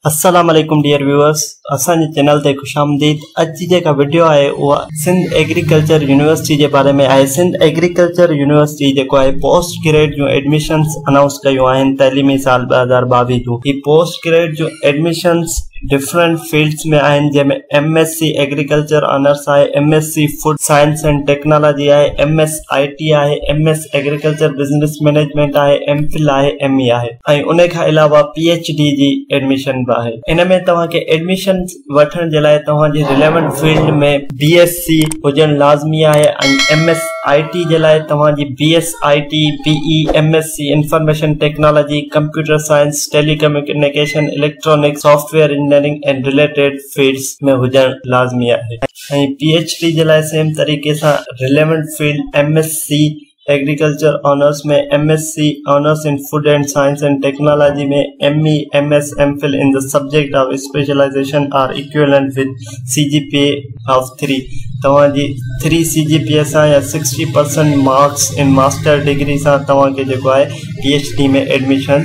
السلام عليڪم dear viewers اسان جي چينل تي خوش آمديد. اڄ جي جيڪا وڊيو آهي اها سنڌ ايگريڪلچر يونيورسٽي جي باري ۾ آهي. سنڌ ايگريڪلچر يونيورسٽي جيڪو آهي پوسٽ گريڊ جون ايڊميشنس انائونس ڪيون آهن تعليمي سال 2022 جون. هي پوسٽ گريڊ جون ايڊميشنس ڊفرنٽ فيلڊس ۾ آهن جنهن ۾ M S C agriculture honours آهي، M S C food science and technology آهي، ايم ايس I ٽي آهي، M S agriculture business management آهي، ايم فل آهي، ايم اي آهي ۽ ان کان علاوه پي ايڇ ڊي جي ايڊميشن به آهي. ان ۾ توهان کي ايڊميشن وٺڻ جي لاء توهان جي relevant field ۾ B S C هجڻ لازمي آهي ۽ ايم ايس I ٽي جي لاء توهان جي B S I T, B E, M S C information technology, computer science, telecommunication, electronics, software engineering ۽ related fields ۾ هجڻ لازمي آهي ۽ پي ايڇ ڊي جي لاء سيم طريقي سان relevant field M S C agriculture honours ۾، M S C honours in food and science and technology ۾، M E, M S, M Phil in the subject of specialization or equivalent with C G P A of 3، توهان جي 3 سي جي P اي سان يا 60% Marx ان master degree سان توهان کي جيڪو آهي پي ايڇ ڊي ۾ ايڊميشن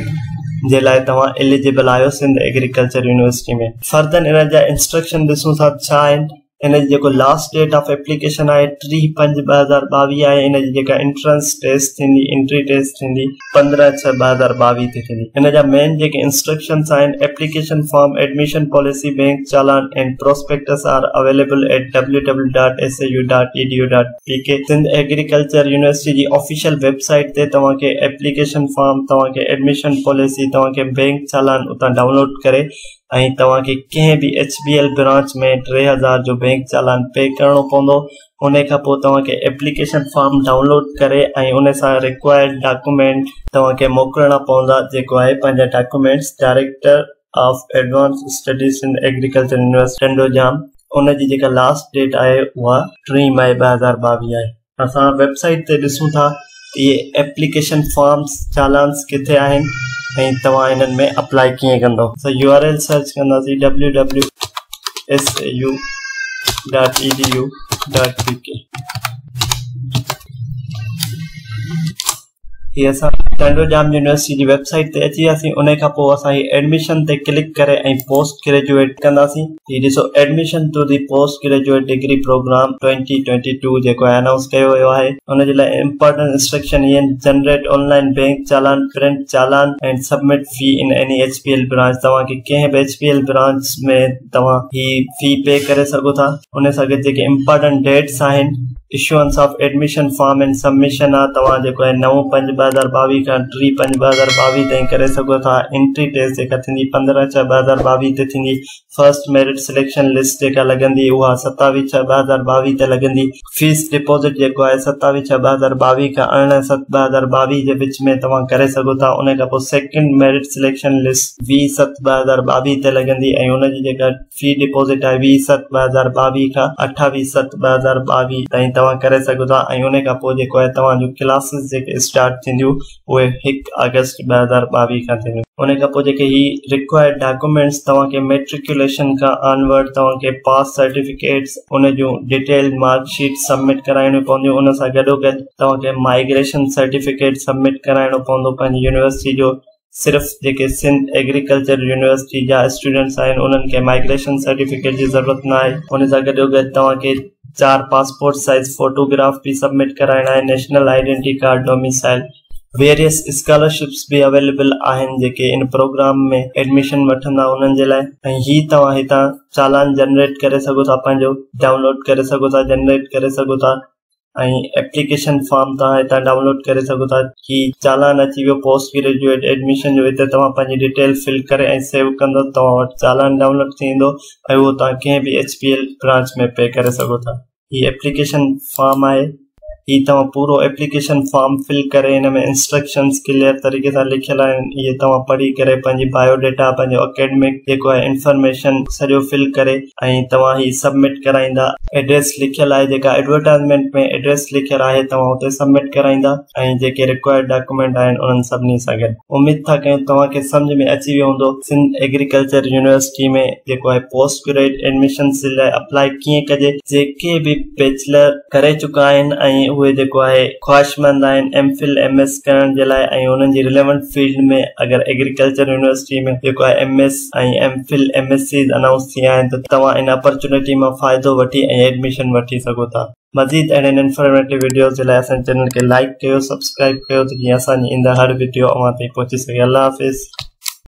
جي لاء توهان اليجبل آهيو سنڌ ايگريڪلچر يونيورسٽي ۾. فرضن ان جا انسٽرڪشن ڏسون ٿا ڇا آهن. ان جي جيڪو لاسٽ ڊيٽ آف ايپليڪيشن آهي 30/5/2022 آهي. ان جي جيڪا انٽرنس ٽيسٽ ٿيندي، انٽري ٽيسٽ ٿيندي، 15/6/2022 تي ٿيندي. ان جا مين جيڪي انسٽرڪشنس آهن، application form, admission policy, bank challan and prospectus are available at W W dot S A U dot E D U dot P K. Sindh agriculture university جي official web site تي توهان کي application form, توهان کي admission policy, توهان کي bank چالان اتان download ڪري ۽ توهان کي ڪنهن به ايڇ بي ايل برانچ ۾ 3000 جو بينڪ چالان پي ڪرڻو پوندو. ان کان پوء توهان کي ايپليڪيشن فارم ڊائونلوڊ ڪري ۽ ان سان رڪوائرڊ ڊاڪومينٽ توهان کي موڪلڻا پوندا، جيڪو آهي پنهنجا documents director of advance studies Sindh agriculture university Tando Jam. ان جي جيڪا لاسٽ ڊيٽ آهي اها 3 مئي 2022 آهي. اسان ويب سائيٽ تي ڏسون ٿا ته اهي ايپليڪيشن فارمس چالانس ڪٿي آهن ۽ توهان انهن ۾ اپلائي ڪيئن ڪندو. اسان يو آر ايل سرچ ڪنداسين W W S A U dot E D U dot P K. هي اسان ٽنڊو ڄام يونيورسٽي جي ويب سائيٽ تي اچي وياسين. ان کان پوء اسان هي ايڊميشن تي ڪلڪ ڪري ۽ پوسٽ گريجوئيٽ ڪنداسين. هي ڏسو admission to the post graduate degree programme 2022 جيڪو آهي انائونس ڪيو ويو آهي. ان جي لاء امپارٽنٽ انسٽرڪشن هي آهن، generate online bank challan, print challan and submit fee in any H B L branch. توهان کي ڪنهن به ايڇ بي ايل برانچ ۾ توهان هي في پي ڪري سگهو ٿا. ان سان گڏ جيڪي امپارٽنٽ ڊيٽس آهن، issuance of admission form and submission آ، توهان جيڪو آهي 9/5/2022 کان 3/5/2022 تائين ڪري سگهو ٿا. انٽري ٽيسٽ جيڪا ٿيندي 15/6/2022 تي ٿيندي. فرسٽ ميرٽ سليڪشن لسٽ جيڪا لڳندي اها 27/6/2022 تي لڳندي. فيس ڊپازٽ جيڪو آهي 27/6/2022 کان 18/7/2022 جي وچ ۾ توهان ڪري سگهو ٿا. ان کان پوء سيڪنڊ ميرٽ سليڪشن لسٽ 20/7/2022 تي لڳندي ۽ ان جي جيڪا في ڊپازٽ آهي 20/7/2022 کان 28/7/2022 تائين توهان ڪري سگهو ٿا ۽ ان کان پوء جيڪو آهي توهان جون ڪلاسز جيڪي اسٽارٽ ٿينديون اهي 1 آگسٽ 2022 کان ٿينديون. ان کان پوء جيڪي هي رڪوائرڊ ڊاڪومينٽس توهان کي ميٽريڪيوليشن کان آنورڊ توهان کي پاس سرٽيفڪيٽس ان جون ڊيٽيلڊ مارڪ شيٽ سبمٽ ڪرائڻيون پونديون. ان سان گڏوگڏ توهان کي مائگريشن سرٽيفڪيٽ سبمٽ ڪرائڻو پوندو پنهنجي يونيورسٽي جو. صرف جيڪي سنڌ ايگريڪلچر يونيورسٽي جا اسٽوڊنٽس آهن انهن کي مائگريشن سرٽيفڪيٽ جي ضرورت نه آهي. ان سان گڏو گڏ توهان کي 4 پاسپورٽ سائز فوٽوگراف به سبمٽ ڪرائڻا آهن، national identity card, domicile. Various scholarships به اويليبل آهن جيڪي ان پروگرام ۾ ايڊميشن وٺندا انهن جي لاء. ۽ هي توهان هتان چالان جنريٽ ڪري سگهو ٿا، پنهنجو ڊائونلوڊ ڪري سگهو ٿا، جنريٽ ڪري سگهو ٿا ۽ ايپليڪيشن فارم توهان هتان ڊائونلوڊ ڪري سگهو ٿا. هي چالان اچي ويو پوسٽ گريجوئيٽ ايڊميشن جو. هتي توهان پنهنجي ڊيٽيل فل ڪري ۽ سيو ڪندو توهان وٽ چالان ڊائونلوڊ ٿي ويندو ۽ اهو توهان ڪنهن به H B L branch ۾ P ڪري سگهو ٿا. هي ايپليڪيشن فارم آهي. هي توهان پورو ايپليڪيشن فارم فل ڪري ان ۾ انسٽرڪشنز ڪليئر طريقي سان لکيل آهن اهي توهان پڙهي ڪري پنهنجي بايو ڊيٽا پنهنجو اڪيڊمڪ جيڪو آهي انفارميشن سڄو فل ڪري ۽ توهان هي سبمٽ ڪرائيندا. ايڊريس لکيل آهي جيڪا ايڊورٽائزمينٽ ۾ ايڊريس لکيل آهي توهان اتي سبمٽ ڪرائيندا ۽ جيڪي رڪوائرڊ ڊاڪومينٽ آهن انهن سڀني سان گڏ. اميد ٿا ڪيون توهان کي سمجهه ۾ اچي ويو هوندو سنڌ ايگريڪلچر يونيورسٽي ۾ جيڪو آهي پوسٽ گريڊ ايڊميشنس جي لاء اپلائي ڪيئن ڪجي. جيڪي به بيچلر ڪري چڪا آهن ۽ اهي جيڪو آهي خواهشمند آهن ايم فل ايم ايس ڪرڻ جي لاء ۽ انهن جي رليونٽ فيلڊ ۾ اگر ايگريڪلچر يونيورسٽي ۾ جيڪو آهي M S ۽ M Phil M S Cs announce ٿيا آهن ته توهان ان اپرچونٽي مان فائدو وٺي ۽ ايڊميشن وٺي سگهو ٿا. مزيد اهڙين انفارميٽو وڊيوز جي لاء اسان جي چينل کي لائيڪ ڪيو سبسڪرائيب ڪيو ته جيئن اسان جي ايندڙ هر وڊيو اوهان تائين پهچي سگهي الله حافظ.